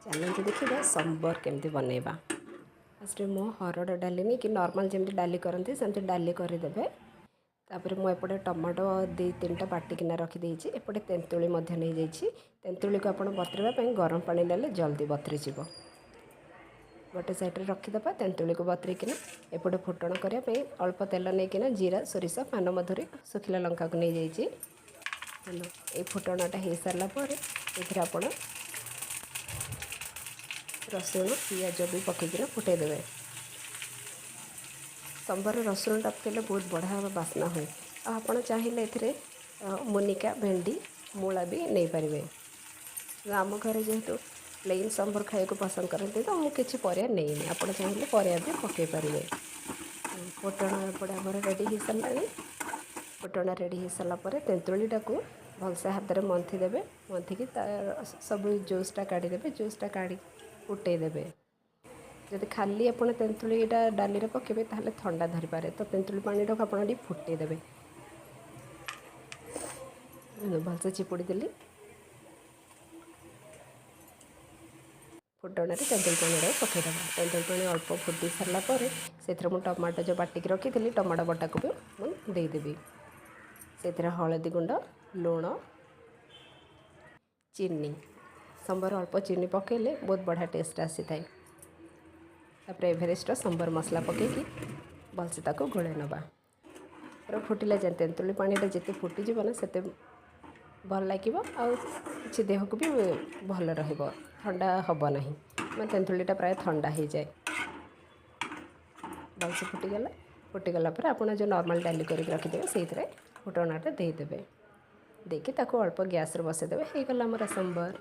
ଚାଲନ୍ତୁ ଦେଖିବା ସମ୍ବର କେମିତି ବନେଇବା। ଫାର୍ଷ୍ଟ ମୁଁ ହରଡ଼ ଡାଲି ନେଇକି ନର୍ମାଲ୍ ଯେମିତି ଡାଲି କରନ୍ତି ସେମିତି ଡାଲି କରିଦେବେ। ତାପରେ ମୁଁ ଏପଟେ ଟମାଟୋ 2-3ଟା ବାଟିକିନା ରଖିଦେଇଛି। ଏପଟେ ତେନ୍ତୁଳି ମଧ୍ୟ ନେଇଯାଇଛି। ତେନ୍ତୁଳିକୁ ଆପଣ ବତୁରାଇବା ପାଇଁ ଗରମ ପାଣି ନେଲେ ଜଲ୍ଦି ବତୁରିଯିବ। ଗୋଟେ ସାଇଡ଼୍ରେ ରଖିଦେବା ତେନ୍ତୁଳିକୁ ବତୁରେଇକିନା। ଏପଟେ ଫୁଟଣ କରିବା ପାଇଁ ଅଳ୍ପ ତେଲ ନେଇକିନା ଜିରା, ସୋରିଷ, ପାନମଧୁରୀ, ଶୁଖିଲା ଲଙ୍କାକୁ ନେଇଯାଇଛି। ଏଇ ଫୁଟଣଟା ହେଇସାରିଲା ପରେ ଏଥିରେ ଆପଣ ରସୁଣ, ପିଆଜ ବି ପକାଇକିନା ଫୁଟେଇ ଦେବେ। ସମ୍ବର ରସୁଣଟା ପକାଇଲେ ବହୁତ ବଢ଼ିଆ ବାସ୍ନା ହୁଏ। ଆଉ ଆପଣ ଚାହିଁଲେ ଏଥିରେ ମୁନିକା, ଭେଣ୍ଡି, ମୂଳା ବି ନେଇପାରିବେ। ଆମ ଘରେ ଯେହେତୁ ପ୍ଲେନ୍ ସମ୍ବର ଖାଇବାକୁ ପସନ୍ଦ କରନ୍ତି, ତ ମୁଁ କିଛି ପରିବା ନେଇନି। ଆପଣ ଚାହିଁଲେ ପରିବା ବି ପକାଇ ପାରିବେ। ଫୁଟଣ ଏପଟେ ଆମର ରେଡ଼ି ହେଇସାରିଲାଣି। ଫୁଟଣ ରେଡ଼ି ହେଇସାରିଲା ପରେ ତେନ୍ତୁଳିଟାକୁ ଭଲସେ ହାତରେ ମନ୍ଥି ଦେବେ। ମନ୍ଥିକି ତା ସବୁ ଜୁସ୍ଟା କାଢ଼ିଦେବେ। ଜୁସ୍ଟା କାଢ଼ିକି ଫୁଟେଇ ଦେବେ। ଯଦି ଖାଲି ଆପଣ ତେନ୍ତୁଳିଟା ଡାଲିରେ ପକାଇବେ, ତାହେଲେ ଥଣ୍ଡା ଧରିପାରେ। ତ ତେନ୍ତୁଳି ପାଣିଟାକୁ ଆପଣ ଟିକେ ଫୁଟେଇ ଦେବେ। ଭଲସେ ଚିପୁଡ଼ି ଦେଲି। ଫୁଟଣରେ ତେନ୍ତୁଳି ପାଣିଟାକୁ ପକାଇଦେବା। ତେନ୍ତୁଳି ପାଣି ଅଳ୍ପ ଫୁଟି ସାରିଲା ପରେ ସେଥିରେ ମୁଁ ଟମାଟୋ ଯେଉଁ ବାଟିକି ରଖିଥିଲି, ଟମାଟୋ ବଟାକୁ ବି ମୁଁ ଦେଇଦେବି। ସେଥିରେ ହଳଦୀ ଗୁଣ୍ଡ, ଲୁଣ, ଚିନି। ସମ୍ବର ଅଳ୍ପ ଚିନି ପକାଇଲେ ବହୁତ ବଢ଼ିଆ ଟେଷ୍ଟ ଆସିଥାଏ। ତାପରେ ଏଭରେଷ୍ଟର ସମ୍ବର ମସଲା ପକାଇକି ଭଲସେ ତାକୁ ଗୋଳେଇ ନେବା। ପୁରା ଫୁଟିଲା ଯାଏଁ, ତେନ୍ତୁଳି ପାଣିଟା ଯେତେ ଫୁଟିଯିବ ନା, ସେତେ ଭଲ ଲାଗିବ ଆଉ କିଛି ଦେହକୁ ବି ଭଲ ରହିବ, ଥଣ୍ଡା ହେବ ନାହିଁ। ମାନେ ତେନ୍ତୁଳିଟା ପ୍ରାୟ ଥଣ୍ଡା ହେଇଯାଏ। ଭଲସେ ଫୁଟିଗଲା। ଫୁଟିଗଲା ପରେ ଆପଣ ଯେଉଁ ନର୍ମାଲ୍ ଡାଲି କରିକି ରଖିଦେବେ, ସେଇଥିରେ ଫୁଟଣଟା ଦେଇଦେବେ। ଦେଇକି ତାକୁ ଅଳ୍ପ ଗ୍ୟାସ୍ରେ ବସାଇଦେବେ। ହେଇଗଲା ଆମର ସମ୍ବର।